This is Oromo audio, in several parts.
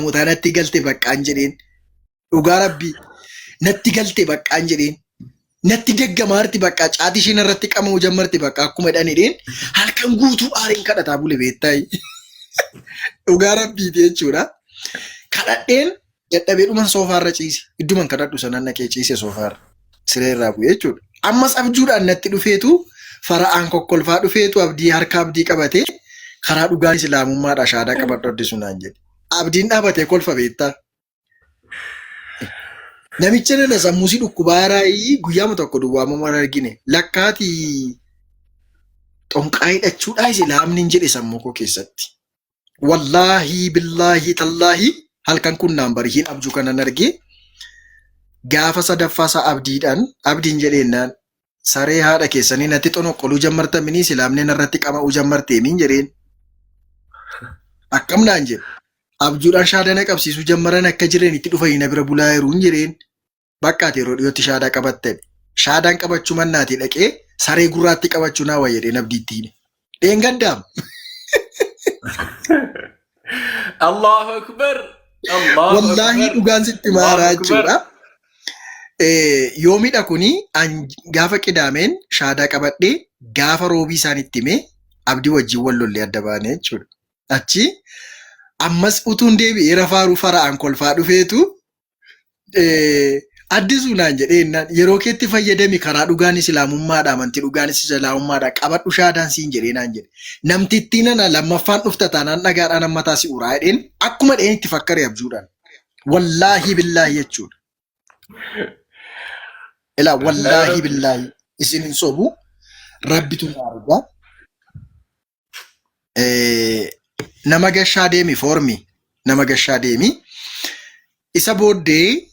namootaa natti galte baqqaan jedheen. Dhugaa rabbii natti galte baqqaan jedheen. Natti deggamaarti baqqaa caatii isheen irratti qama'uu jammarti baqqaa akkuma jedhan jedheen halkan guutuu aareen kadhataa bule beektaayi. Dhugaa rabbiiti jechuudha. Kadhadheen dadhabee dhuman soofaarra ciise. Idduman kadhadhu sanan dhaqee ciise soofaarra. Siree irraa bu'ee jechuudha. Ammas abjuudhaan natti dhufeetu fara'aan kokkolfaa dhufeetu abdii harka abdii qabatee karaa dhugaan islaamummaadha shaadaa qabadhu addisu naan jedhe. Abdiin dhaabatee kolfa beektaa. Namicha nana sammuu si dhukkubaa raayii guyyaama tokko duwwaa mamaan argine lakkaati xonqaa hidhachuudhaa islaamni hin jedhe sammuu koo keessatti. Wallaahii billaahii tallaahii halkan kun naan barihiin abjuu kanan argee gaafa sadaffaa isaa abdiidhaan abdiin jedheennaan saree haadha keessanii natti xonoqqoluu jammartan minii islaamni narratti qama'uu jammartee miin jedheen. Akkam naan jedhe. Abjuudhaan shaadana qabsiisuu jammaran akka jiran itti dhufanii na bira bulaa jiruun jedheen. Bakka ati yeroo dhiyootti shaadaa qabatte. Shaadaan qabachuu mannaatii dhaqee saree gurraatti qabachuu naa wayya jedheen abdiitti hime. Dheengaddaam. Allahu Akbar. Allahu Wallaahi Akbar. dhugaan sitti Allahu maaraa Akbar. jechuudha. Yoomidha kuni an gaafa qidaameen shaadaa qabadhee gaafa roobii isaan itti himee abdii wajjin wal lollee adda baane jechuudha. Achi ammas utuun deebi'ee rafaaruu fara'aan kolfaa dhufeetu Addisuu naan jedhee jennaan yeroo keetti fayyadami karaa dhugaan islaamummaadha amantii dhugaan islaamummaadha qabadhu shaadaan siin jedhee naan jedhe. Namtittii nana lammaffaan dhufta taanaan dhagaadhaan ammataa si uraa jedheen akkuma dheen itti fakkare abjuudhaan. Wallaahii billaahi jechuudha. Ilaa wallaahii billaahi isin hin sobu rabbitu na argaa. Nama gashaa deemi foormi nama gashaa deemi. Isa booddee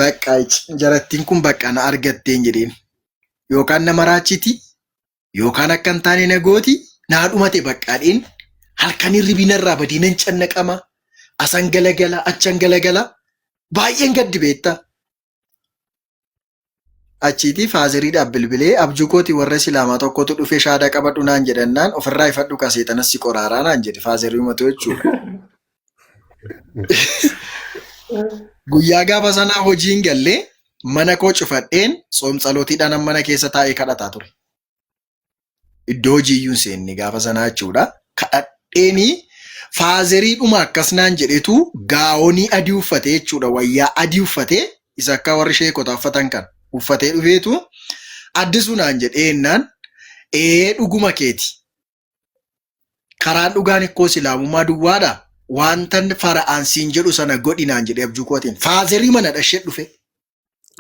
bakka jarattiin kun bakka na argatteen jedheen yookaan nama raachiti yookaan akka hin taane na gooti naa dhumate baqqaadheen halkan hirribii narraa badii nan cannaqama asan galagala achan galagala baay'een gaddi beektaa. Achiitii faazeriidhaaf bilbilee abjuu kooti warra islaamaa tokkotu dhufee shaadaa qabadhu naan jedhannaan ofirraa ifadhu ka seexanas si qoraaraa naan jedhe faazeriumatu jechuudha. Guyyaa gaafa sanaa hojii hin gallee mana koo cufadheen tsoom tsalootiidhaan mana keessa taa'ee kadhataa ture. Iddoo hojii iyyuu hin seenne gaafa sanaa jechuudha. Kadhadheenii faazeriidhuma akkas naan jedhetu gaawonii adii uffatee jechuudha. Wayyaa adii uffatee isa akka warri sheekotaa uffatan kan uffatee dhufeetu addisuu naan jedhee jennaan ee dhuguma keeti. Karaan dhugaan ikkoo islaamummaa duwwaadha. Wantan fara'aan siin jedhu sana godhi naan jedhee abjuu kootiin. Faazerii mana dhashee dhufe.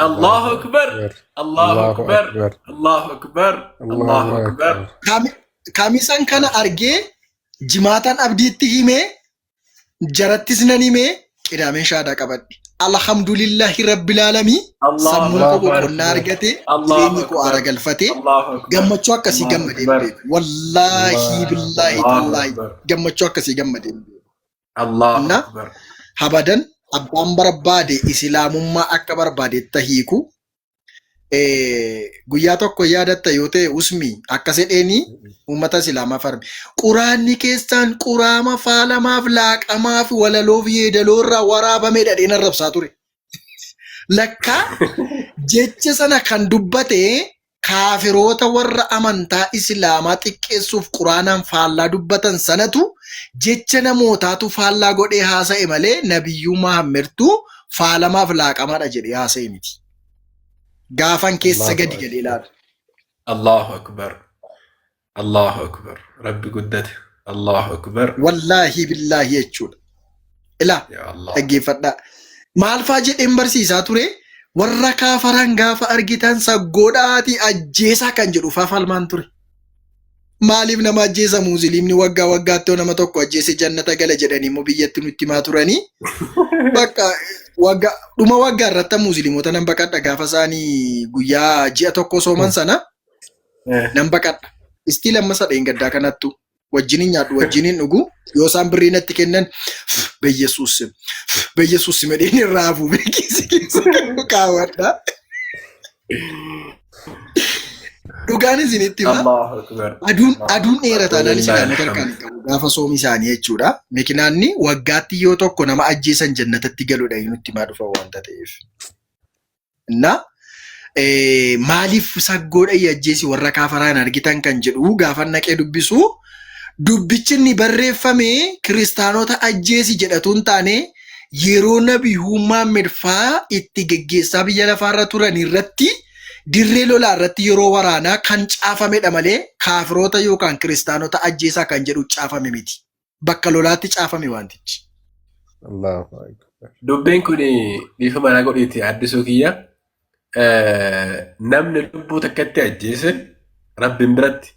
Allahu Akbar. Allahu Allahu Akbar. Akbar. Allahu Akbar. Allahu Allahu Akbar. Akbar. Kamisan kana argee jimaataan abdiitti himee jarattis nan himee qidaameen shaadaa qabadhe. Alhamdulillahi rabbil aalamii Allahu sammuun koo Akbar. boqonnaa argate Allahu jireenyi koo aara Akbar. galfate Allahu Akbar. gammachuu akkasii Allahu gammadee hin Akbar. beeku. Wallaahi billaahi Allahu tallaahi Akbar. gammachuu akkasii gammadee hin beeku. Allahu Na Akbar. habadan abbaan barbaade islaamummaa akka barbaadetti hiiku guyyaa tokko yaadatta yoo ta'e usmi akkas jedheeni uummata islaamaa farme. Quraanni keessaan quraama faalamaaf laaqamaaf walaloof yeedaloo irraa waraabame dhadheen arrabsaa ture. Lakkaa jecha sana kan dubbate kaafiroota warra amantaa Islaamaa xiqqeessuuf Quraanaan faallaa dubbatan sanatu jecha namootaatu faallaa godhee haasa'e malee Nabiyyuu Mahammadtu faalamaaf laaqamaadha jedhee haasa'e miti. Gaafan keessa Allahu gadi galee Akbar. ilaalu. Allahu Akbar. Allahu Akbar. Rabbi guddate. Allahu Akbar. Wallaahi billaahi jechuudha. Ilaa Ya Allah. dhaggeeffadhaa. Maal faa jedheen barsiisaa ture warra kaafaran gaafa argitan saggoodhaati ajjeesaa kan jedhu faa falmaan ture. Maaliif nama ajjeesa muuziliimni waggaa waggaatti yoo nama tokko ajjeese jannata gala jedhanii immoo biyyatti nutti himaa turanii. Bakka waggaa dhuma waggaa irratti muuziliimota nan baqadha gaafa isaanii guyyaa ji'a tokko sooman sana nan baqadha. Istii lamma sadheen gaddaa kanattu wajjin hin nyaadhu wajjin hin dhugu yoo isaan birrii natti kennan beyyesuus beyyesuus medheen irraa hafuufee keessa keessa kaawwadha. Dhugaan isinitti hima. Allahu akbar. Aduun Allahu aduun akbar. dheerataadhaan Walillahi islaamota harkaan alhamd. hin qabu gaafa soomi isaanii jechuudha. Mikinaanni waggaatti yoo tokko nama ajjeesan jannatatti galuudha nutti himaa dhufa wanta ta'eef. Na maaliif saggoodha ajjeesi warra kaafaraan argitan kan jedhu gaafa naqee dubbisu, dubbichi inni barreeffame kiristaanota ajjeesi jedhatu hin taane, yeroo Nabiyuu Muhammad faa itti geggeessaa biyya lafaarra turan irratti, dirree lolaa irratti, yeroo waraanaa kan caafamedha malee kaafiroota yookaan kiristaanota ajjeesaa kan jedhu caafame miti. Bakka lolaatti caafame wantichi. Allahu akbar. Dubbiin kun dhiifama naa godhiiti, addisuu kiyya. Namni lubbuu takkatti ajjeese Rabbiin biratti,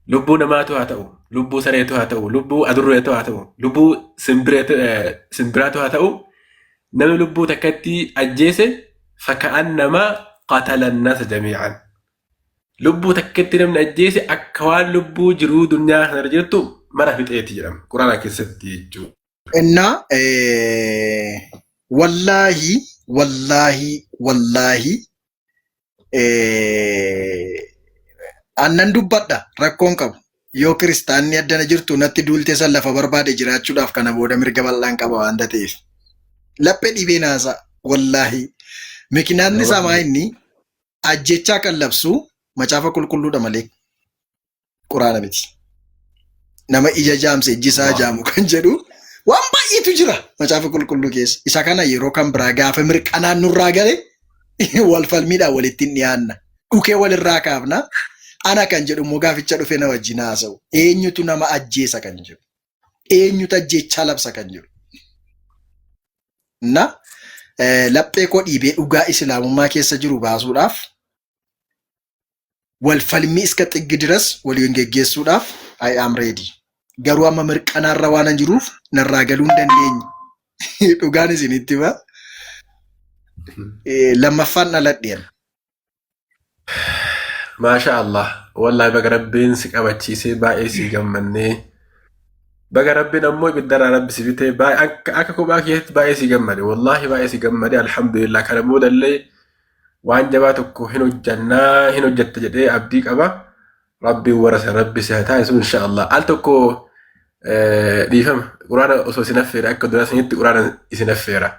lubbuu namaatu haa ta'u, lubbuu sareetu haa ta'u, lubbuu adurreetu haa ta'u, lubbuu simbiraatu haa ta'u, namni lubbuu takkatti ajjeese فكأنما قتل الناس جميعا. Lubbuu takkatti namni ajjeese akka waan lubbuu jiruu duniyaa kanarra jirtu mara fixeeti jedhama. Quraana keessatti jechuudha. Innaa wallaahi, wallaahi, wallaahi, annan dubbadha, rakkoon qabu. Yoo kiristaanni addana jirtu natti duulte, san lafa barbaade jiraachuudhaaf kana booda mirga bal'aan qaba waanta ta'eef. Laphee dhibee naasaa, wallaahi. Mikinaanni isaa inni ajjechaa kan labsu macaafa qulqulluudha malee quraana miti. Nama ija jaamse ijji isaa jaamu kan jedhu waan baay'eetu jira macaafa qulqulluu keessa. Isa kana yeroo kan biraa gaafa mirqanaan nurraa gale wal falmiidhaan walitti hin dhiyaanna. Dhukee walirraa kaafna. Ana kan jedhu immoo gaaficha dhufe na wajjin haasa'u. Eenyutu nama ajjeesa kan jedhu? Eenyutu ajjeechaa labsa kan jedhu? Na laphee koo dhiibee dhugaa islaamummaa keessa jiru baasuudhaaf, wal falmii iska xiggi diras waliin geggeessuudhaaf I am ready. Garuu amma mirqanaarra waan hin jiruuf narraa galuu hin dandeenye. Dhugaan isinitti hima. Lammaffaan dhaladheen. Maasha Allah. Wallaahi, baga Rabbiin si qabachiisee, baay'ee si gammannee. Baga Rabbiin ammoo ibiddarraa Rabbi si bitee, baay'ee akka kophaa keessatti baay'ee si gammade. Wallaahi, baay'ee si gammade. Alhamdulillah. Kana boodallee waan jabaa tokko hin hojjannaa, hin hojjetta jedhee abdii qaba. Rabbiin warra sana Rabbi si haa taasisu insha Allah. Al tokko dhiifama, quraana osoo isin affeera, akka duraa isinitti quraana isin affeera.